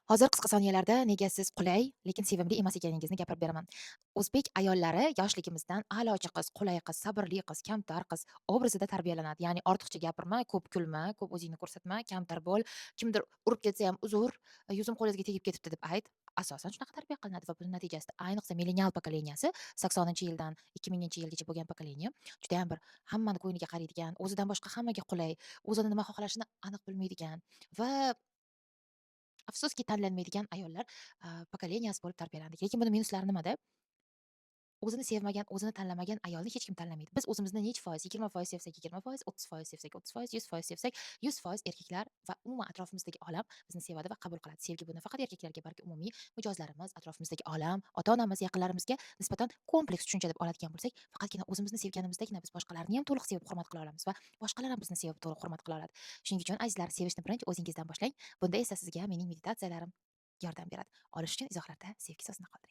Hozir qisqa soniyalarda nega siz qulay, lekin sevimli emas ekaningizni gapirib beraman. O'zbek ayollari yoshligimizdan a'lochi qiz, qulay qiz, sabrli qiz, kamtar qiz obrazida tarbiyalanadi. Ya'ni ortiqcha gapirma, ko'p kulma, ko'p o'zingni ko'rsatma, kamtar bo'l, kimdir urib ketsa ham uzr, yuzim qo'lingizga tegib ketibdi deb ayt. Asosan shunaqa tarbiya qilinadi va buni natijasida ayniqsa millenial pokoleniyasi 80-yildan 2000-yilgacha bo'lgan pokoleniya judayam bir hammani ko'ngliga qaraydigan, o'zidan boshqa hammaga qulay, o'zini nima xohlashini aniq bilmaydigan va afsuski tanlanmaydigan ayollar pokoleniyasi bo'lib tarbiyalandik. Lekin buni minuslari nimada? O'zini sevmagan, o'zini tanlamagan ayolni hech kim tanlamaydi. Biz o'zimizni nechi foiz, 20% sevsak, 20%, 30% sevsak, 30%, 100% sevsak, 100% erkaklar va umuman atrofimizdagi olam bizni sevadi va qabul qiladi. Sevgi bu nafaqat erkaklarga, balki umumiy mijozlarimiz, atrofimizdagi olam, ota-onamiz, yaqinlarimizga nisbatan kompleks tushuncha deb oladigan bo'lsak, faqatgina o'zimizni sevganimizdagina biz boshqalarni ham to'liq sevib hurmat qila olamiz va boshqalar ham bizni sevib to'liq hurmat qila oladi. Shuning uchun, azizlar, sevishni birinchi o'zingizdan boshlang. Bunda esa sizga mening meditatsiyalarim yordam beradi. Olish uchun izohlarda sevgi so'zini qoldiring.